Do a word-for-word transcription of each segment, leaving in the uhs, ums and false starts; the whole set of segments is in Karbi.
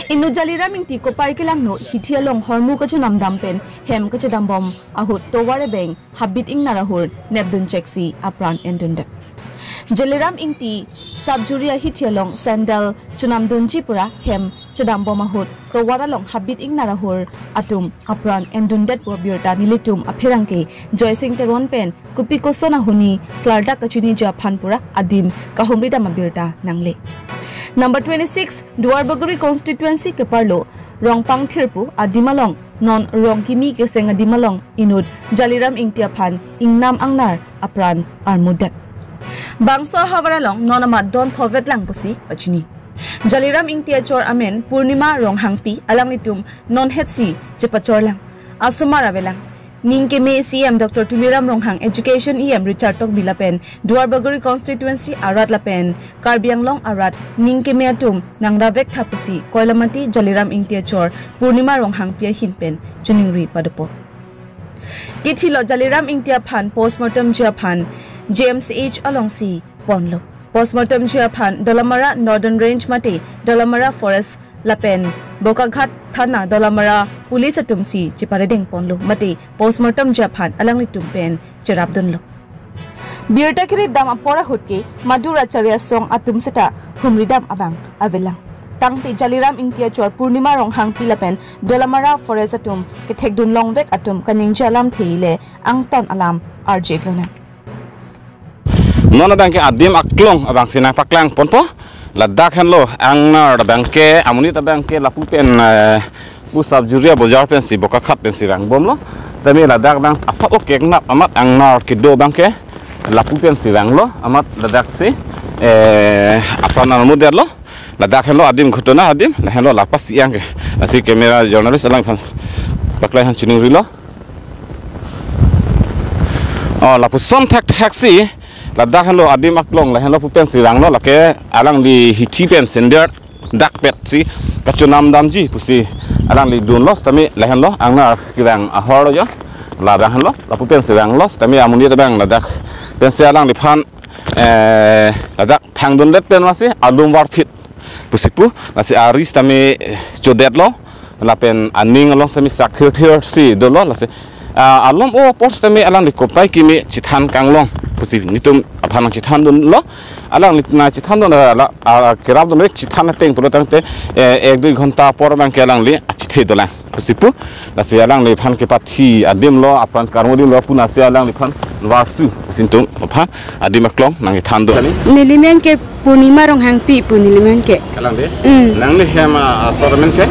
Inut Jaliram Ingti kopai kelangno hithi along hormu kachonam dam pen hem kachedambom ahut tovar abeng habit ingnar ahur nepdun cheksi apran endundet. Jaliram Ingti Sabjuri ahithi along sandal chonamdunji pura hem chedambom ahut tovar along habit ingnar ahur atum apran endundet pu abirta nelitum apherangke Joysing Teron pen kopi koson ahuni klardak kachiniji aphan pura adim kahumridam abirta nangle. Number twenty-six, Duarbagori constituency keparlo Rongpangthir pu adim along non Rongkimi keseng adim along inut Jaliram Ingti aphan ingnam angnar apran armudet. Bangso ahavar along non amat don phovet lang pusi pachini. Jaliram Ingti achor amen Purnima Ronghangpi alanglitum non hetsi chepachor lang. Asomar avelang. Ning keme C M Doctor Tuliram Ronghang, Education E M Richard Tokbi lapen Duarbagori constituency arat lapen Karbi Anglong arat ning keme atum nangravek tha pusi Koilamati Jaliram Ingti achor Purnima Ronghangpi ahin pen choningri padopo. Kithilo Jaliram Ingti aphan postmortem ji aphan J M C H alongsi ponlo. Postmortem ji aphan Dolamara Northern Range mate Dolamara Forest lapen Bokaghat Thana Dolamara Police atumsi cheparedeng ponlo mate postmortem ji aphan alanglitum pen cherapdunlo. Birta keripdam apor ahut ke Madhur Acharya song atum seta humridam abang avelang. Tangte Jaliram Ingti achor Purnima Ronghangpi lapen Dolamara Forest atum kethekdun longvek atum kaningje alamthe le angton alam arje klonang. Non abang ke adim aklong abangsi nangpaklang ponpo. Ladak henlo angnar abang ke amonit abang ke lapu pen, eh, pu Sabjuri abojar pensi Bokakhat pensi vangbomlo. Tame ladak abang asap o keknap amat angnar kedo abang ke lapu pensi vanglo amat ladaksi, eh, apran armudetlo. Ladak henlo adim ghotona adim, lahenlo lapas siang ke. Lasi camera journalist alangphan paklang han chiningrilo. Oh, lapuson thakthak si ladak henlo adim aklong lahenlo pu pensi vanglo, lake alangli hithi pen sandal dakpet si kachonam damji pusi alangli dunlo, tame lahenlo angnar kevang ahorlo jo. Labang henlo lapu pensi vanglo, tame amonit abang ladak pensi alangliphan, eh, ladak thangdundet pen masi alum varphit pusi pu, lasi ari sitame, eh, chodetlo, lapen aning along sitame sak thirthir si dolo, lasi, ah, alom o apor sitame alangli kopai keme chethan kanglong pusi nelitum aphan nangchethandunlo, alangli nangchethandun, ah, la, ah, kerapdun chethan ateng pulo tangte, eh, ek dui ghonta apor abang ke alangli achethe dolang pusi pu, lasi alangliphan kepathi adimlo apran karmo adimlo pu, lasi alangliphan varsu pusi nelitum aphan adim aklong nangchethandun. Neli men ke Purnima Ronghangpi pu neli men ke. Kalang de? Hmm. Nangli hem, ah, asor amen ke?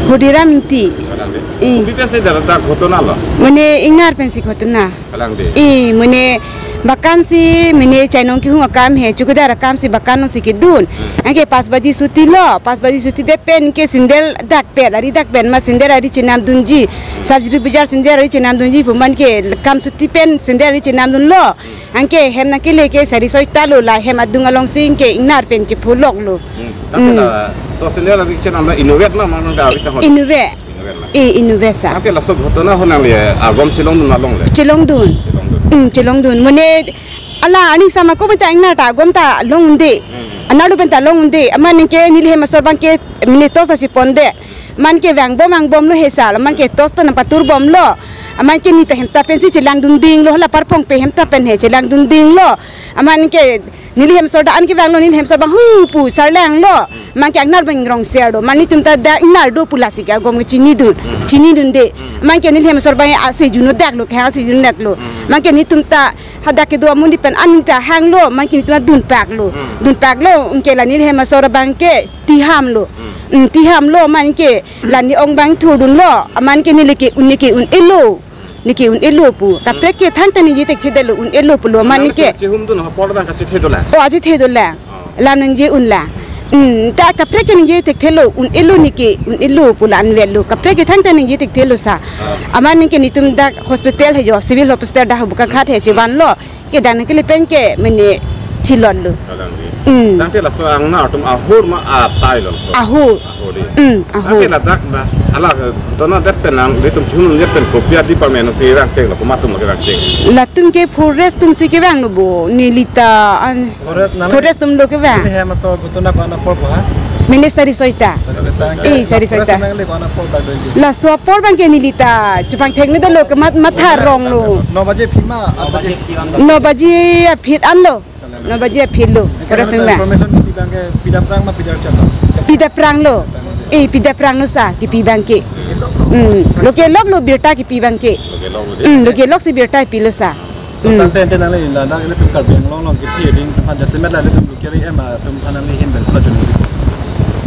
Hodiram Ingti. Kalang de? Hmm. Kopi pensi dak dak ghotona lo? Mane ingnar pensi ghotona. Kalang de? Eh, mane bakan si, mane chainong kehung akam he, chowkidar akam si bakan alongsi kedun. Hmm. Anke pas baji chutti lo, pas baji chutti det pen ke sandal dakpet, ari dakpet ma sandal ari chenamdunji. Sabjuri bojar sandal ari chenamdunji pu, man ke kam chutti pen sandal ari chenamdunlo. Anke hem nangkele ke sari soi ta lo, la hem adung alongsi ke ingnar pen chepholoklo. Hmm. Tangte, hmm, laso sandal ari chenam la inutvet ma, ma nang da bisa hon? Inutvet. Inutvet ma. Eh, inutvet sa. Tangte laso ghotona ho nangli agom chelongdun ma longle? Chelongdun. Chelongdun. Hmm, chelongdun. Mane ala aning sama ko benta ingnar ta agom ta long-un-e. Hmm. Anerlo benta long-un-e. Amat ningke neli hem asor abang ke mane torch ta cheponde. Man ke vangbom vangbomlo he sar, man ke torch ta nangpaturbomlo. Amat ke neli ta hem ta pensi chelangdundinglo, la parpong pe hem ta pen he chelangdundinglo. Amat ke neli hem asor ta an kevanglo, neli hem asor abang hu pu sarlanglo. Man ke angnar abang rongser do. Man nelitum ta dak ingnar do pu lasi ke agom ke chinidun, chinidunde. Man ke neli hem asor abang ase juno daklo, ke ase juno daklo. Man ke nelitum ta hadak kedo amonit pen an ta hanglo, man ke nelitum dunpaklo. Dunpaklo, anke la neli hem asor abang ke tihamlo. Hmm, tihamlo, man ke la ne-ong abang thurdunlo, amat ke neli ke un, ne ke un-elo. Ne ke un-elo pu. Kaprek ke thangta ningje thekthedetlo un-elo pulo, amat ke. Chehumdun apor abang kachethe dolang? Oh, achethe dolang. Oh. La ningje unlang. Hmm, ta kaprek ke ningje thekthelo un-elo, ne ke un-elo pu la anvetlo. Kaprek ke thangta ningje thekthelo sa. Oh. Amat ningke nelitum dak hospital he jo, civil hospital dak Bokakhat he chevanlo. Kedang nangkele pen ke mane thilotlo. Kalang de. Hmm. Tangte laso angnar atum ahur ma atai lo laso? Ahur. Ahur de. Hmm, ahur. Tangte ladak da, ala ghotona det pen nanglitum chunun det pen kopi a-department si rangcheng lo, komat atum lo kerangcheng? Latum ke forest atumsi kevanglo bo, neli ta an. Forest nang. Forest atumlo kevang. Neli hem asor ghotona ko-an apor ko ha? Mene sari soita. Eh, sari soita. Laso apor abangke neli ta chepangthek ne dolo, kemat matha rong lo. No baje aphi ma, aat baje? No baje aphi an lo. No baje aphi lo. Pada pengma. Information kipi abangke pida aphrang ma pida archap? Pida aphrang lo. Eh, pida aphrang lo sa, kipi abangke. Hmm. Loke lok lo birta kipi abangke. Hmm, loke lok si birta pilo sa. Hmm. Tangte ante nangli la dak ilitum Karbi Anglong along kipi ading aphan jasemet la ilitum lukeri em atum aphan nangli ahin pen pula chunri.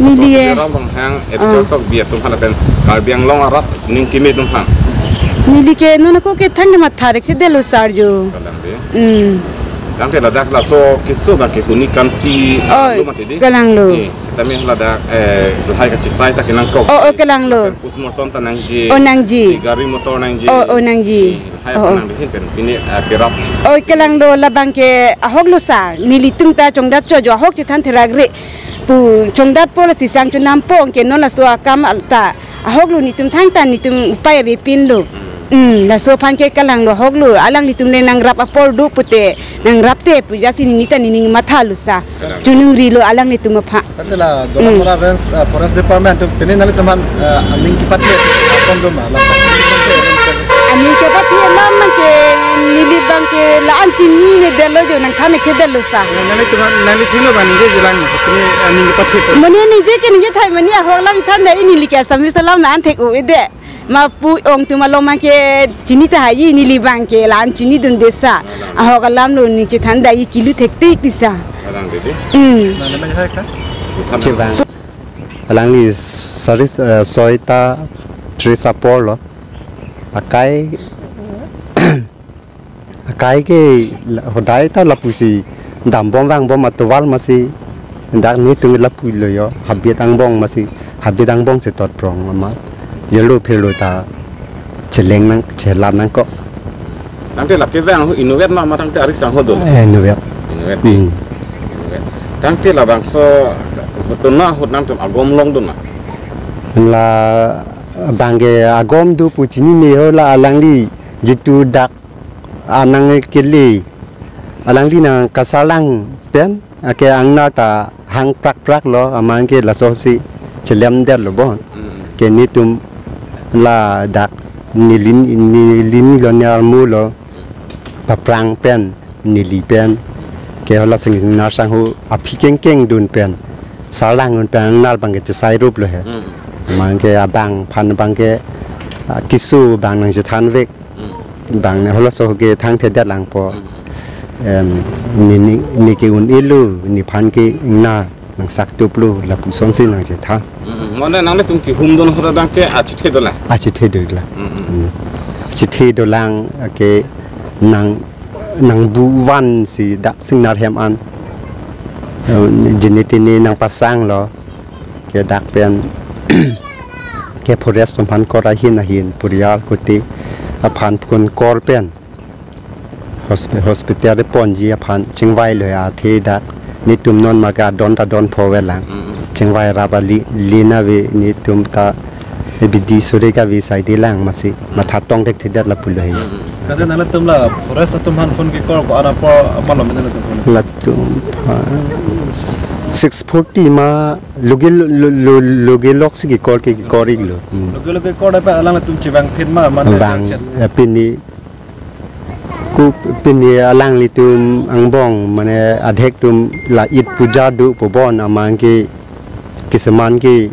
Neli e. Ram bang hang et Ah. jor tok bi atum aphan pen Karbi Anglong arat ning kimi atum aphan. Neli ke non ako ke thang ke matha rek si delo sar jo. Kalang de. Hmm. Tangte ladak laso keso abangke huni kanti Oi, lo mati di. Kalang lo. Eh, sitame ladak, eh, lahai kachesai ta kenangkok. Oh, oh, kalang lo. Postmortem ta nangji. Oh, nangji. Gari motor nangji. Oh, oh, nangji. Eh, lahai Oh, oh. aphan nangdihin pen pini, eh, kerap. Oh, kalang lo, labangke ahok lo sa. Nelitum ta chongdat cho jo ahok chethan therak re. Pu chongdat po lasi sang chonam po, anke non laso akam ta ahok lo, netum thangta netum upai avepin lo. Hmm, laso aphan ke kalang lo, ahok lo, alanglitum le nangrap apor do pute, nangrap te pu jasi neli ta nening matha lo sa. Choningri lo alanglitum aphan. Tangte la Dolamara Hmm. Range, eh, Forest Department atum pini nanglitum aphan, eh, aning kepathe akon do ma, la aning kepathe alam abangke neli abangke la-an chinine detlo jo, nangthan ke detlo sa. Nanglitum aphan, nangli thilo abang ningje jilang, pini, eh, aning kepathe po. Mane ningje ke ningje thai mane ahok alam than dai, neli ke Assamese alam na an thek-o-e de. Ma pu ong atum along abangke chini tahai, neli abangke la-an chinidunde sa. Ahok alam lo neli chethan dai, kilu thektik ti sa. Kalang de di. Hmm. Nangli ma hai ka? Chevang. Alangli sari, eh, soita tris apor lo. Akai, akai ke la-, hodai ta lapusi dambom vangbom atovar masi dak netum lapu lo jo. Habit angbong masi, habit angbong si tot prong ama. Jelo phelo ta cheleng nang, chelam nangkok. Tangte lake vang ho inutvet ma, ma tangte ari sang ho do. Eh, inutvet. Inutvet. Hmm. Inutvet. Tangte labangso hotona hot nangtum agom long do na. La abangke agom do pu chinine ho, la alangli jitu dak anang kele. Alangli nangkasarlang pen, ake angnar ta hang prak prak lo, amat ke laso si chelem det lo bon. Hmm. Ke netum ladak neli, neli ni lo, ne armu lo, paprang pen, neli pen, ke hala sing nar sang ho aphi kengkeng dun pen, sarlang dun pen angnar abangke chesai rup lo he. Hmm. Amat ke abang aphan abangke, ah, keso abang nangchethan vek. Hmm. Abang ne halaso ke thangthedet lang po. Hmm. Em, ne, ne, ne ke un-e lo, nephan ke ingna nangsak tup lo, lapuson si nangchethan. Hmm, hmm. Mane nanglitum kehum dun ahut abangke achethe dolang. Achethe dolang. Hmm, hmm. Hmm. Achethe dolang, ake nang, nangbu van si dak singnar hem an. Eh, jene tene nangpasang lo. Ke dak pen ke forest atum aphan kor ahin ahin puriar kuti aphan pun kor pen hosp-, hospital ponji aphan chingvai lo, athe dak netum non ma ke adon ta don pho velang. Mm, mm. Chingvai rap ali lina ave netum ta bidi suri kave saide lang masi matha tong thekthedet lapu lo he. Mm, mm. Kade nangtum la forest atum aphan phone kekor ko-an apor malom nangtum phone? Latum, ah, six forty ma loge lo, lo, lo, loge lok si kekor ke kekor iklo. Hmm. Loge loge kor dapa alangtum chevang phin ma, mane vang, chet. Eh, pini ku pini alanglitum angbong mane adhek atum la Eid puja do pu bon amat ke kisuman ke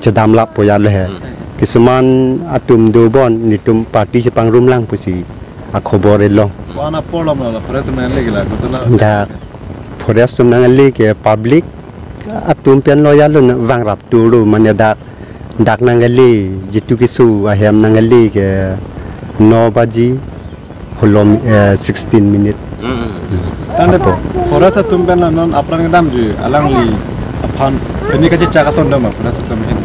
chedam lap po ya le he. Hmm. Kisuman atum do bon netum party chepangrum lang pusi akhobor elong. Ko-an apor lo ma la forest atum nang le ke la, ko to la. Dak forest atum nang le ke public atum pen lo ya lo na vangrap tu lo mane dak, dak nang le jitu keso ahem nang le ke no baji holom, eh, sixteen minute. Mm, mm, mm. Tangte apo forest atum pen la non apran kedamji alangli aphan pini kachechak ason do ma forest atum hin?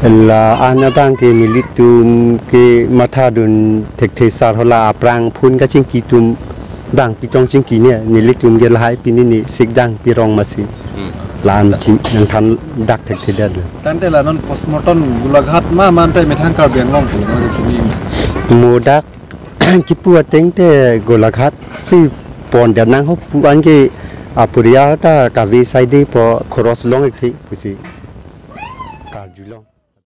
La-an abang ke nelitum ke matha dun thekthe sar, hala aphrang phone kachingki atum bang pitong chingki ne, nelitum ke lahai pini ne sikdang pirong masi. Hmm. La-an ching nangthan dak thekthedet lo. Tangte la non postmortem Golaghat ma mate methang Karbi Anglong pulo ma chini? Mo dak kipu ateng te Golaghat si pondet nang ho pu anke apuria ta kave saide po khoros long ik thi pusi. karjulong.